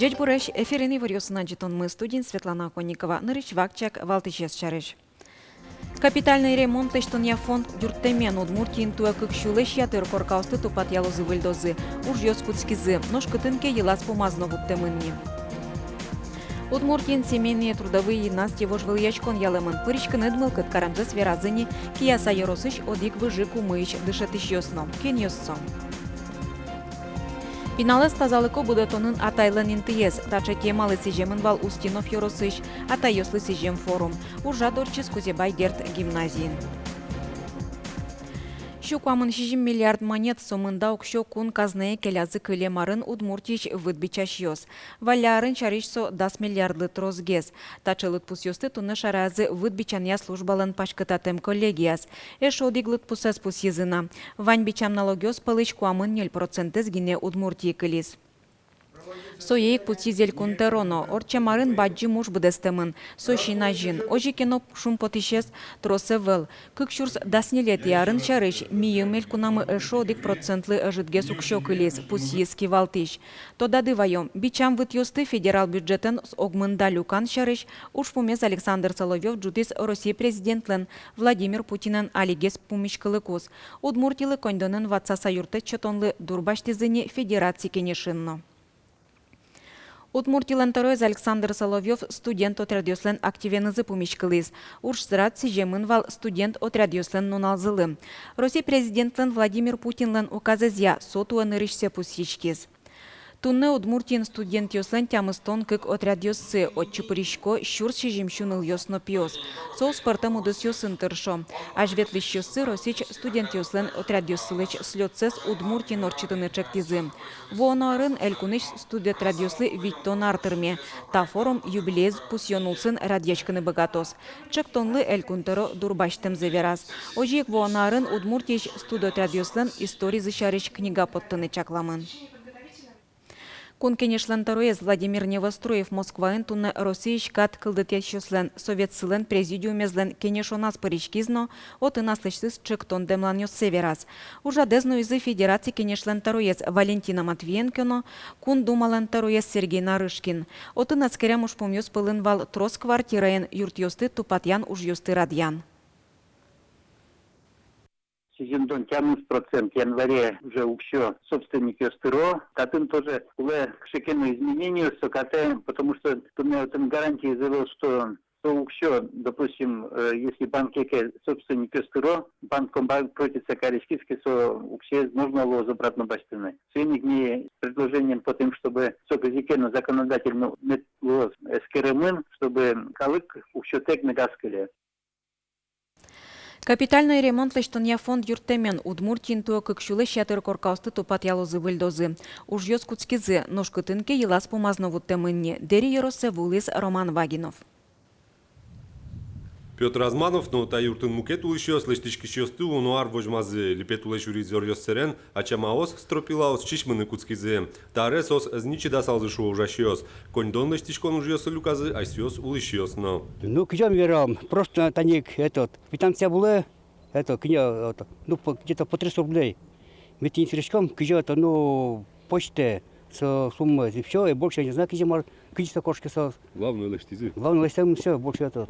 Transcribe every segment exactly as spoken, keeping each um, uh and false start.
Ӟечбуресь! Эфирын иворъёсын адӟытонмы, студиын Светлана Оконникова. Нырысь вакчияк валтӥсез сярысь. Капитальный ремонт лэсьтонъя фонд юрттэмен. Удмуртиын туэ кык сюлэсь ятыр коркаосты тупатъялозы-выльдозы. Ужъёс кутскизы, нош кытын ке йылаз-пумаз но вуттэмын ни. Удмуртиын семейные трудовые династии вожвылъяськон ялэмын. Пыриськыны мылкыд каремзэс веразы ни Кияса ёросысь одӥг выжыкумысь дышетӥсьёс но. Кинъёс со? Пиналэз тазалыко будэтонын атайлэн интыез. Таӵе темалы сӥземын вал Устинов ёросысь атайёслы сӥзем форум. Ужрад ортчиз Кузебай Герд гимназиын. Сю куамын сизьым миллиард манет, со мында уксё кун казнае келязы кылем арын Удмуртиысь выт бичасьёс. Валля арын сярысь со дас миллиардлы тросгес. Таӵе лыдпусъёсты туннэ шараязы выт бичанъя службалэн паськытатэм коллегияз. Эшшо одӥг лыдпусэз пусйизы на: вань бичам налогъёс пӧлысь куамын ньыль процентэз гинэ Удмуртие кылиз. Сое ик пусйиз Элькун тӧро но. Ортчем арын бадӟым уж быдэстэмын, со син азьын. Озьы ке но, шумпотӥсез трос ӧвӧл. Кык сюрс дас ньылетӥ арын сярысь миым элькунамы эшшо одӥг процентлы ӧжытгес уксё кылиз, пусйиз кивалтӥсь. Тодады ваём: бичам вытъёсты федерал бюджетэн огмында люкан сярысь ужпумез Александр Соловьёв ӝутӥз Россия президентлэн Владимир Путинэн алигес пумиськылыкуз. Удмуртилы коньдонэн ватсаса юрттэт сётонлы дурбасьтӥзы ни Федераци Кенешын но. Удмуртилэн тӧроез Александр Соловьёв студент отрядъёслэн активенызы пумиськылӥз. Ужрад сӥземын вал студент отрядъёслэн нуналзылы. Россия президентлэн Владимир Путинлэн указэзъя со туэ нырысьсэ пусйиськиз. Туннэ Удмуртиын студентъёслэн тямыстон кык отрядъёссы, отчы пырисько сюрс сизьым сю нылъёс но пиос. Соос пӧртэм удысъёсын тыршо. Азьветлӥсьёссы Россиысь студентъёслэн отрядъёссылэсь слётсэс Удмуртиын ортчытыны чектӥзы. Вуоно арын элькунысь студотрядъёслы витьтон ар тырме. Та форум юбилеез пусъён улсын радъяськыны быгатоз. Чектонлы Элькун тӧро дурбасьтэмзэ вераз. Озьы ик вуоно арын Удмуртиысь студотрядъёслэн историзы сярысь книга поттыны чакламын. Кун Кенешлэн тӧроез Владимир Невоструев Москваын туннэ Россиысь кат кылдытӥсьёслэн советсылэн президиумезлэн кенешоназ пыриськиз но отын аслэсьтыз чектон-дэмланъёссэ вераз. Ужрадэз нуизы Федераци Кенешлэн тӧроез Валентина Матвиенко но Кун Думалэн тӧроез Сергей Нарышкин. Отын эскерем ужпумъёс пӧлын вал трос квартираен юртъёсты тупатъян ужъёсты радъян. Сизьымдон тямыс процент январе уже уксё собственникъёс тыро. Татын тоже кулэ кыӵе ке но изменениос, со катэ, потому что туннэ отын гарантиез ӧвӧл, что со уксё, допустим, э, если банке ке собственникъёс тыро, банк обанкротиться кариськиз ке, со уксёез можно луоз обратно басьтыны. Соин ик ми предложениен потӥм, чтобы со кызьы ке но законодательно мед луоз эскеремын, чтобы калык уксётэк медаз кыле. Капитальный ремонт лэсьтонъя фонд юрттэмен. Удмуртиын туэ кык сюлэсь ятыр коркаосты тупатъялозы-выльдозы. Ужъёс кутскизы, нош кытын ке йылаз-пумаз но вуттэмын ни. Дэри ёросэ вуылӥз Роман Вагинов. Пётр Азманов но та юртын мукет улӥсьёс лэсьтӥськисьёсты уно ар возьмазы. Липет улэ сюриз зоръёс сэрен, ачамаос, стропилаос, сисьмыны кутскизы. Та аре соос ӧз ни чидасалзы, шуо ужасьёс. Коньдон лэсьтӥськон ужъёсы люказы асьсэос улӥсьёс но. Ну, кызьы верам, просто тани ик, этот, квитанция вылэ, это, кыня, это, ну, по, где-то по триста рублей. Ми тӥни сюриськом, кызьы это, ну, почтэ, со сумма, и всё, и больше я не знаю, кызьы мар, кызьы со кошке со. Главное, лэсьтӥзы. Главное, лэсьтӥм, всё, больше это.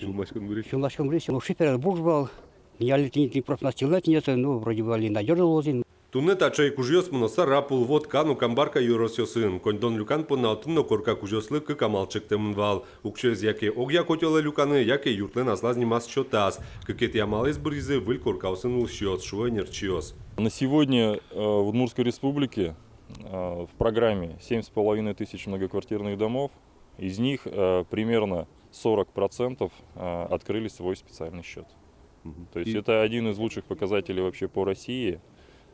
Сюлмаськон вырысь. Сюлмаськон вырысь. Ну, шифер буш вал. Яле тӥни, тӥни просто настилать, тӥни, ну, вроде бы али надёжно луоз ини. Туннэ таӵе ик ужъёс мыно Сарапул, Вотка но Камбарка ёросъёсын. Коньдон люкан понна отын но корка кузёослы кык амал чектэмын вал: уксёез яке огъя котёлэ люканы, яке юртлэн аслаз нимаз счётаз. Кыкетӥ амалэз быръизы выль коркаосын улӥсьёс, шуо ӧнерчиос. На сегодня, э, в Удмуртской Республике, э, в программе семь с половиной тысяч многоквартирных домов. Из них, э, примерно сорок процентов, э, открыли свой специальный счёт. Мгм. То есть и это один из лучших показателей вообще по России.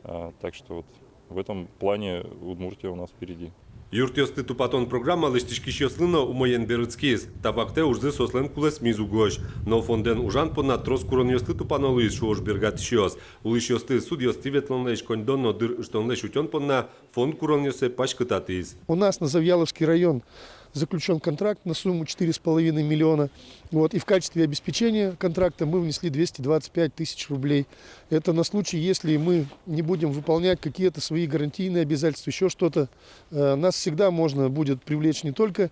Э, так что вот в этом плане Удмуртия у нас впереди. Юртъёсты тупатон программа лэсьтӥськисьёслы но умоен берытскиз. Та вакытэ ужзы соослэн кулэсмиз угось. Но фондэн ужан понна трос куронъёсты тупано луиз, шуо ужбергатӥсьёс. Улӥсьёсты судъёсты ветлонлэсь, коньдон но дыр ыштонлэсь утён понна фонд куронъёссэ паськытатӥз. У нас на Завьяловский район заключён контракт на сумму четыре с половиной миллиона. Вот, и в качестве обеспечения контракта мы внесли двести двадцать пять тысяч рублей. Это на случай, если мы не будем выполнять какие-то свои гарантийные обязательства, ещё что-то. Э, нас всегда можно будет привлечь не только,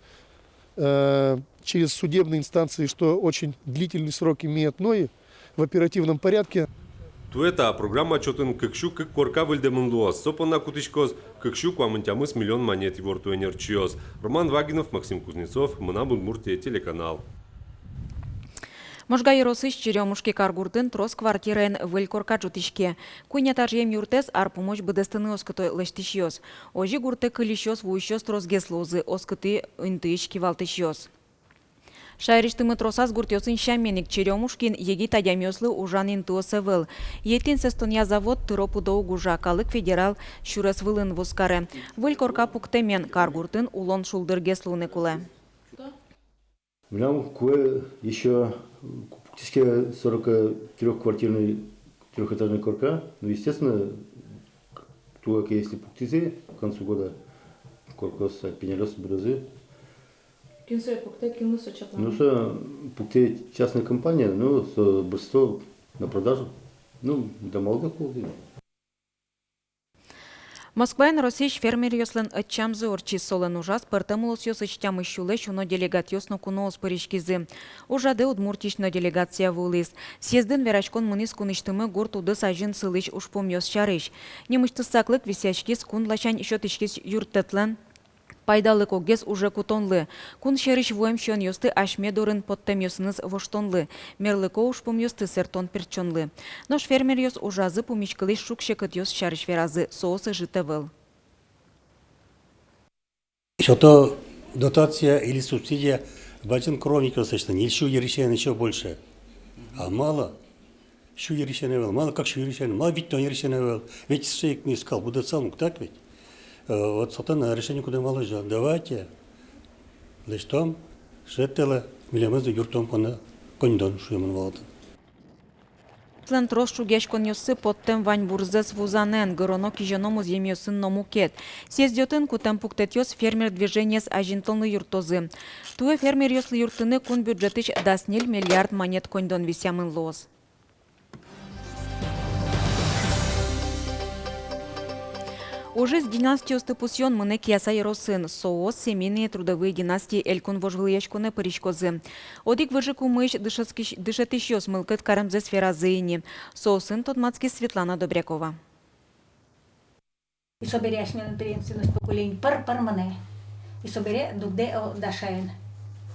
э, через судебные инстанции, что очень длительный срок имеет, но и в оперативном порядке. Туэ та программа чотын кык сю кык корка выльдэмын луоз. Со понна кутӥськоз кык сю куамын тямыс миллион манет, иворто ӧнерчиос. Роман Вагинов, Максим Кузнецов, «Мынам Удмуртие» телеканал. Можга ёросысь Черёмушки каргуртын трос квартираен выль корка ӝутӥське. Куинь этажъем юртэз ар пумозь быдэстыны оскыто лэсьтӥсьёс. Озьы гуртэ кылисьёс, вуисьёс тросгес луозы, оскытӥ интыысь кивалтӥсьёс. Шаерысьтымы тросаз гуртъёсын сямен ик Черёмушкиын егит адямиослы ужан интыос ӧвӧл. Етӥн сэстонъя завод тыро-пыдо уг ужа, калык федерал сюрес вылын вузкаре. Выль корка пуктэмен каргуртын улон шулдыргес луыны кулэ. Мынам куэ ещё пуктӥське сорок трёхквартирный трёхэтажный корка. Ну, естественно, туэ ке если пуктӥзы к концу года, коркаос пинялъёс будозы. Кин сое пуктэ, кинлы со чаклано? Ну, со пуктэ частная компания, ну, со быстро на продажу. Ну, да, молодых людей. Москваын Россиысь фермеръёслэн ӧтчамзы ортчиз. Солэн ужаз пӧртэм улосъёсысь тямыс сюлэсь уно делегатъёс но куноос пыриськизы. Ужрадэ Удмуртиысь но делегация вуылӥз. Съездын вераськон мынӥз кунысьтымы гурт удыс азьын сылӥсь ужпумъёс сярысь. Нимысьтыз саклык висъяськиз кун ласянь сётӥськись юрттэтлэн пайдалыкогес уже кутонлы, кун сьӧрысь вуэм сиёнъёсты асьме дорын поттэмъёсыныз воштонлы, мерлыко ужпумъёсты сэртон-пертчонлы. Нош фермеръёс ужазы пумиськылӥсь шуг-секытъёс сярысь веразы, соос ӧжыт ӧвӧл. Сёто дотация или субсидия бадӟым коровникъёслэсь, ньыль сю йырысен ещё больше. А малы сю йырысен ӧвӧл, малы кык сю йырысен, малы витьтон йырысен ӧвӧл, ведь сыӵе ик ни скал, будэтсал ук, так ведь? Э, вот сотын решение куддыръя вал озьы: давайте лэсьтом шедьтэлэ милемыз юрттон понна коньдон, шуэмын вал отын. Тлэн трос шугъяськонъёссы поттэм ваньбурзэс вузанэн, гыроно-кизёно музъемъёсын но мукет. Съезд отын кутэм пуктэтъёс фермер движениез азинтонлы юрттозы. Туэ фермеръёслы юрттыны кун бюджетысь дас ньыль миллиард манет коньдон висъямын луоз. Ужез династиосты пусъён мынэ Кияса ёросын. Соос «Семейные трудовые династии» элькун вожвылъяськонэ пыриськозы. Одӥг выжыкумысь дышетскись-, дышетӥсьёс мылкыд каремзэс веразы ини. Соосын тодматскиз Светлана Добрякова. И собере асьмелэн преемственность поколений пыр-пыр мынэ. И собере дугдэ, о, Дашаен.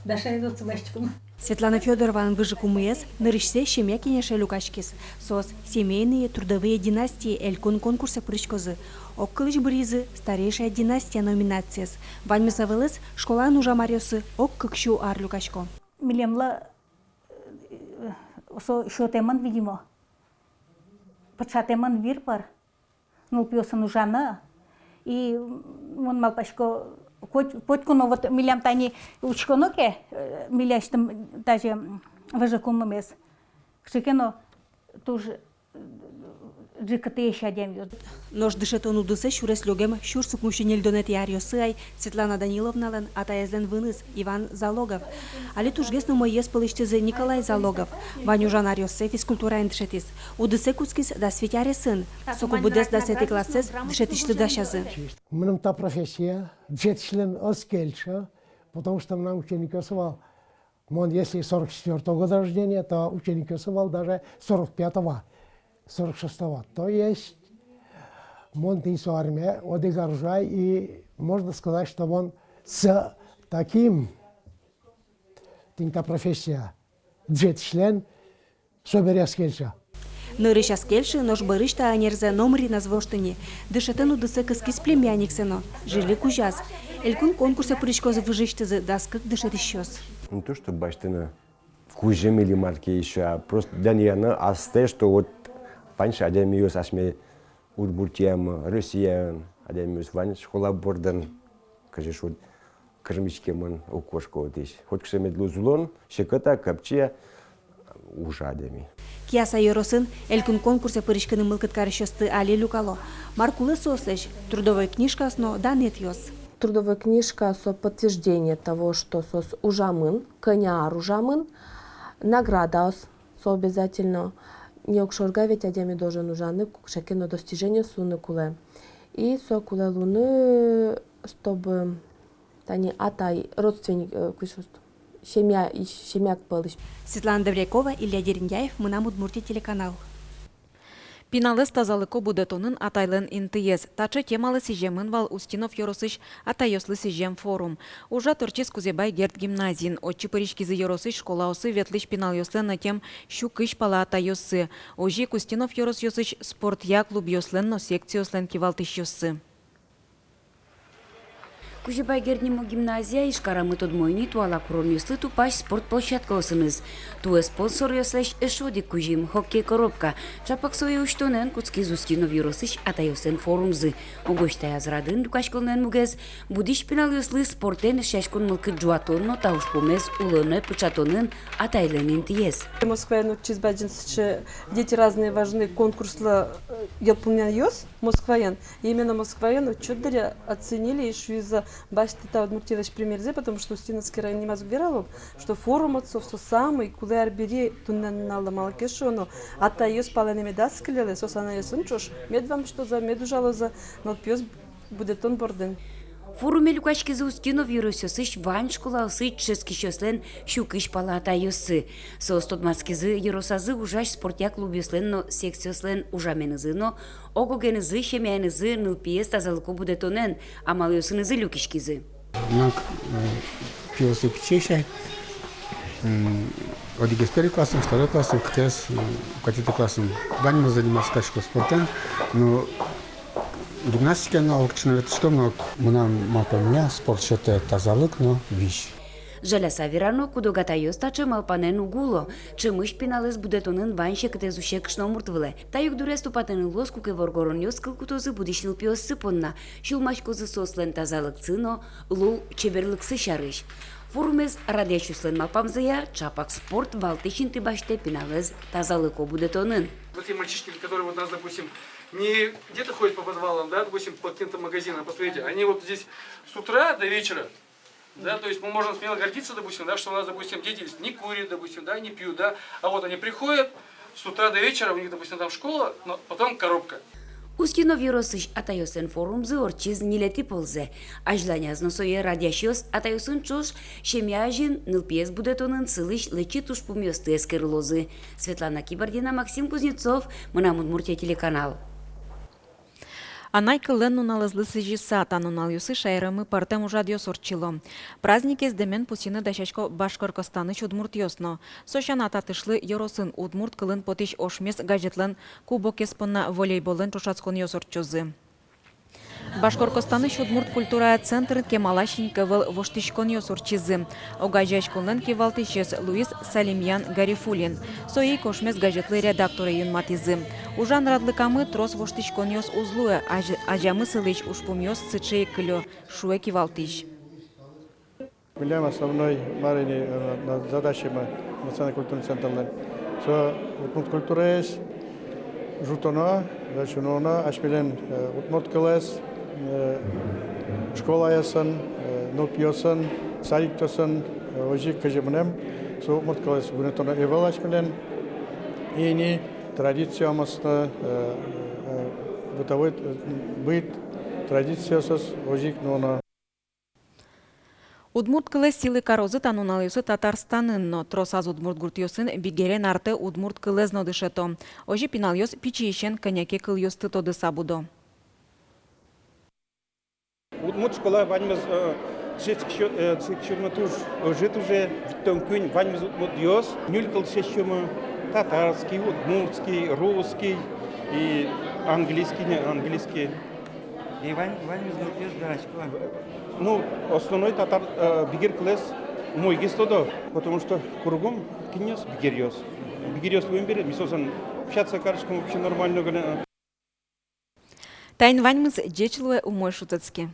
Дашаез отсы басьтӥськом. Светлана Фёдорованың выжыкумыез нырысьсэ семья кенеше люкаськиз. Соос «Семейные трудовые династии» элькун конкурсэ пыриськозы. Огкылысь быръизы «Старейшая династия» номинациез. Ваньмыз ӧвӧлэз школаын ужам аръёсы ог кык сю ар люкасько. Милемлы, э, со сётэмын, видимо, пыӵатэмын вир пыр нылпиосын ужаны. И мон малпасько, коть, котьку но вот милям тани учконо ке, э, милесьтым тазьы выжыкуммес, кыӵе ке но туж, э, ӝикытӥсь адямиос. Нош дышетон удысэ сюрес лёгем сюрс укмыссю ньыльдонэтӥ аръёсы ай Светлана Даниловналэн атаезлэн выныз Иван Залогов. Али тужгес но мӧйыез пӧлысьтызы Николай Залогов. Вань ужан аръёссэ физкультураын дышетӥз. Удысэ кутскиз дас вить аресын. Соку быдэс дасэтӥ классэз дышетӥсьлы дасязы. Мыным та профессия дышетӥсьлэн ӧз кельшы, потому что мынам ученикъёсы вал. Мон, если сорок четвёртого года рождения, то ученикъёсы вал даже сорок пятого, сорок шестого. То есть мон тӥни со арме одӥг ар ужай, и можно сказать, что мон с таким, тӥни та профессия дышетӥсьлэн собере ӧз кельшы. Нырысь ӧз кельшы, нош бӧрысь та ӧнерзэ номыр ин ӧз вошты ни. Дышетон удысэ кыскиз племянниксэ но, жильы кузяз. Элькун конкурсэ пыриськозы выжысьтызы дас кык дышетӥсьёс. Не то что басьтыны кузьым или мар ке ещё, а просто данъяны астэ, что вот вань адямиос асьме Удмуртиямы, Россиямы адямиос вань школа бордын, кызьы шуод, кырмиськемын, уг кошко отысь. Хоть кыӵе мед луоз улон, секыт-а, капчи-а, ужа адями. Кияса ёросын элькун конкурсэ пыриськыны мылкыд карисьёсты али люкало. Мар кулэ соослэсь: трудовой книжкаос но данэтъёс. Трудовой книжка — со подтверждение того, что соос ужамын, кӧня ар ужамын, наградаос — со обязательно. Не огшоры ведь адями должен ужаны, кыӵе ке но достижениос луыны кулэ. И со кулэ луыны, чтобы тани атай, родственник, э, кыӵе, семья, и семья пӧлысь. Светлана Добрякова, Илья Дерендяев, «Мынам Удмуртие» телеканал. Пиналэз тазалыко будэтонын атайлэн интыез. Таӵе темалы сӥземын вал Устинов ёросысь атайёслы сӥзем форум. Ужрад ортчиз Кузебай Герд гимназиын. Отчы пыриськизы ёросысь школаосы ветлӥсь пиналъёслэн ӧтем сю кызь пала атайёссы. Озьы ик Устинов ёросъёсысь спортъя клубъёслэн но секциослэн кивалтӥсьёссы. Кузебай Герд нимо гимназия Ижкарамы тодмо ини туала куронъёслы тупась спорт площадкаосыныз. Туэ спонсоръёслэсь эшшо одӥг кузьым — хоккей коробка. Чапак сое усьтонэн кутскиз Устинов ёросысь атайёслэн форумзы. Угось таяз радын люкаськонлэн мугез — будӥсь пиналъёслы спортэн эшъяськон мылкыд ӝуатон но та ужпумез улонэ пыӵатонын атайлэн интыез. Москваын ортчиз бадӟым сыӵе «Дети разные, важны» конкурслы, э, йылпумъянъёс Москваын. Именно Москваын отчёт дыръя оценили и шуизы: басьтэ та Удмуртилэсь примерзэ, потому что Устиновский район нимаз уг верало, что форум отсов со самый кулэ арбери туннэ нуналлы. Малы ке шуоно, атайёс палэнэ мед ас кылелэ, соос анайёсын ӵош мед вамыштозы, мед ужалозы нылпиос будэтон бордын. Форуме люкаськизы Устинов ёросысь вань школаосысь дышетскисьёслэн сю кызь пала атайёссы. Соос тодматскизы ёросазы ужась спортъя клубъёслэн но секциослэн ужаменызы но ог-огенызы, семьяенызы нылпиез тазалыко будэтонэн амалъёсынызы люкиськизы. Мынам, э, пиосы пичиесь ай. М, одӥгез первый классын, второй классын, кыкез, м, куатетӥ классын. Ваньмыз заниматься карисько спортэн. Ну, гимнастикаен но, али кытчы но ветлӥськом но, мынам малпамея, спорт сётэ тазалык но визь. Жаляса верано, куд-ог атайёс таӵе малпанэн уг уло. Ӵемысь пиналэз будэтонын вань секытэз усе кышномурт вылэ. Та югдурез тупатыны луоз, куке воргоронъёс кыл кутозы будӥсь нылпиоссы понна, сюлмаськозы соослэн тазалыксы но лул чеберлыксы сярысь. Форумез радъясьёслэн малпамзыя, чапак спорт валтӥсь инты басьтэ пиналэз тазалыко будэтонын. Вот те мальчишки, которые вот у нас, допустим, не где-то ходят по подвалам, да, допустим, по каким-то магазинам, посмотрите, они вот здесь с утра до вечера, да, то есть мы можем смело гордиться, допустим, да, что у нас, допустим, дети не курят, допустим, да, не пьют, да, а вот они приходят с утра до вечера, у них, допустим, там школа, но потом коробка. Устинов ёросысь атайёслэн форумзы ортчиз ньылетӥ ползэ. Азьланяз но сое радъясьёс атайёсын ӵош семья азьын, нылпиез будэтонын сылӥсь лэчыт ужпумъёсты эскерылозы. Светлана Кибардина, Максим Кузнецов, «Мынам Удмуртие» телеканал. Анай кыллэн нуналэзлы сӥзьыса, та нуналъёсы шаерамы пӧртэм ужрадъёс ортчыло. Праздникез дэмен пусйыны дасясько Башкортостанысь удмуртъёс но. Со сяна, татышлы ёросын удмурт кылын потӥсь «Ошмес» газетлэн кубокез понна волейболэн ӵошатсконъёс ортчозы. Башкортостанысь удмурт культурая центрын кемалась ини ӧвӧл воштӥськонъёс ортчизы. Огазеяськонлэн кивалтӥсез Луиз Салимьян Гарифуллин. Сое ик «Ошмес» газетлы редакторе юнматӥзы. Ужан радлыкамы трос воштӥськонъёс уз луэ, азь-, азямы сылӥсь ужпумъёс сыӵе ик кылё, шуэ кивалтӥсь. Милям основной, мар ини, э, на-, задачамы Национальный культурный центрлэн — со удмурт культураез ӝутоно, дальше нуоно асьмелэн, э, удмурт кылэз, э, школаосын, э, нылпиосын, садиктосын, э, озьы ик кызьы мынэм со удмурт кылэз вунэтоно ӧвӧл асьмелэн. И ини традициямес но, э, э, бытовой, э, быт традициосыз озьы ик нуоно. Удмурт кылэз сӥлы карозы та нуналъёсы Татарстанын но. Тросаз удмурт гуртъёсын бигерен артэ удмурт кылэз но дышето. Озьы пиналъёс пичиысен кӧня ке кылъёсты тодыса будо. Удмурт школа ваньмыз, э, дышетскисё-, э, дышетскисьёсмы туж ӧжыт уже, витьтон куинь, ваньмыз удмуртъёс. Ньыль кыл дышетӥськомы: татарский, удмуртский, русский и английский, не, английский. И вань, ваньмыз нылпиос верасько. Ну, основной татар, э, бигер кылэз умойгес тодо, потому что кругом кинъёс? Бигеръёс. Бигеръёс луэм бере ми соосын общаться кариськом вообще нормально гинэ. Таин ваньмыз. Ӟеч луэ, умой шутэтске.